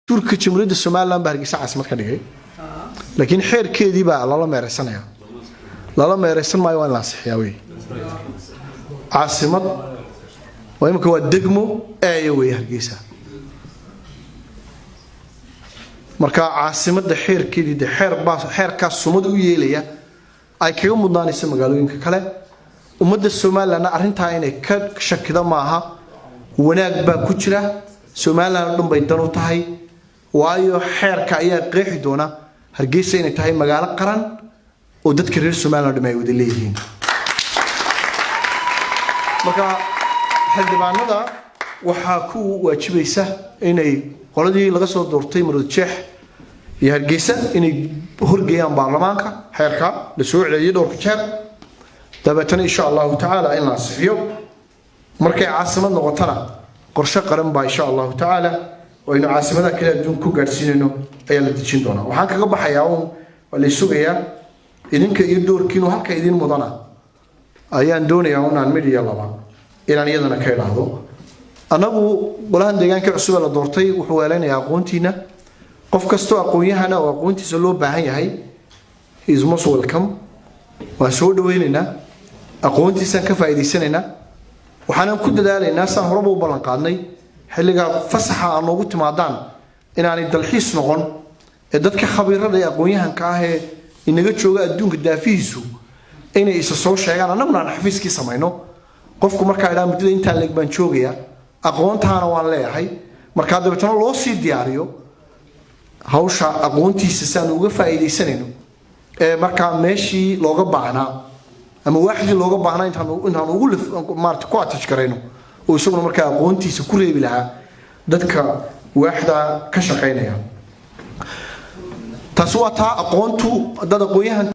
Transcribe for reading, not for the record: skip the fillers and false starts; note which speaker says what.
Speaker 1: Dastuurka Jamhuuriyadda Somaliland baa Hargeysa caasimad ka dhigay, laakiin xeerkeedii baa lala meereysanaya. Lala meereysan maayo, waa in la ansixiyaa wey. Caasimad waa imika waa degmo eeya wey Hargeysa. Marka caasimadda xeerkeedii de xeer baa xeerkaas sumad u yeelaya ay kaga mudnaanaysa magaalooyinka kale. Ummadda Somalilandna arrintaa inay ka shakida maaha. Wanaag baa ku jira, Somaliland oo dhan bay dan u tahay, waayo xeerka ayaa qeexi doona Hargeysa inay tahay magaalo qaran oo dadka reer Somaliland o dhan ay wada leeyihiin. Marka xildhibaanada waxaa ku waajibaysa inay qoladii laga soo doortay Maroodi Jeex iyo Hargeysa inay horgeeyaan baarlamaanka xeerka la soo celiyay dhowrka jeer, dabeetana insha Allahu tacaala in la ansixiyo. Markay caasimad noqotona, qorshe qaran baa insha Allahu tacaala oo aynu caasimadaha kale adduunka ku gaadhsiinayno ayaa la dejin doonaa. Waxaan kaga baxayaa uun, waa la sugayaa idinka iyo doorkiinu halka idin mudana. Ayaan doonayaa unaan mid iyo laba inaan iyadana ka idhaahdo. Annagu golahan deegaanka cusub ee la doortay wuxuu weeleynayaa aqoontiina. Qof kastoo aqoon-yahana oo aqoontiisa loo baahan yahay is most welcome, waan soo dhaweynaynaa, aqoontiisaan ka faa'iidaysanaynaa. Waxaanan ku dadaalaynaa, saan horeba u ballan qaadnay, xilliga fasaxa aan noogu timaadaan inaanay dalxiis noqon ee dadka khabiirada ee aqoon-yahanka ah ee inaga jooga adduunka daafihiisu inay isa soo sheegaan, annaguna aan xafiiskii samayno. Qofku markaa idhaa muddada intaan leeg baan joogaya, aqoontaana waan leeyahay, markaa dabeetana loo sii diyaariyo hawsha aqoontiisa si aan uga faa'iidaysanayno ee markaa meeshii looga baahnaa ama waaxdii looga baahnaa intaan ugu maarata ku attach garayno oo isaguna markaa aqoontiisa ku reebi lahaa dadka waaxda ka shaqaynaya. Taasi waa taa aqoontu. Dad aqoon-yahan.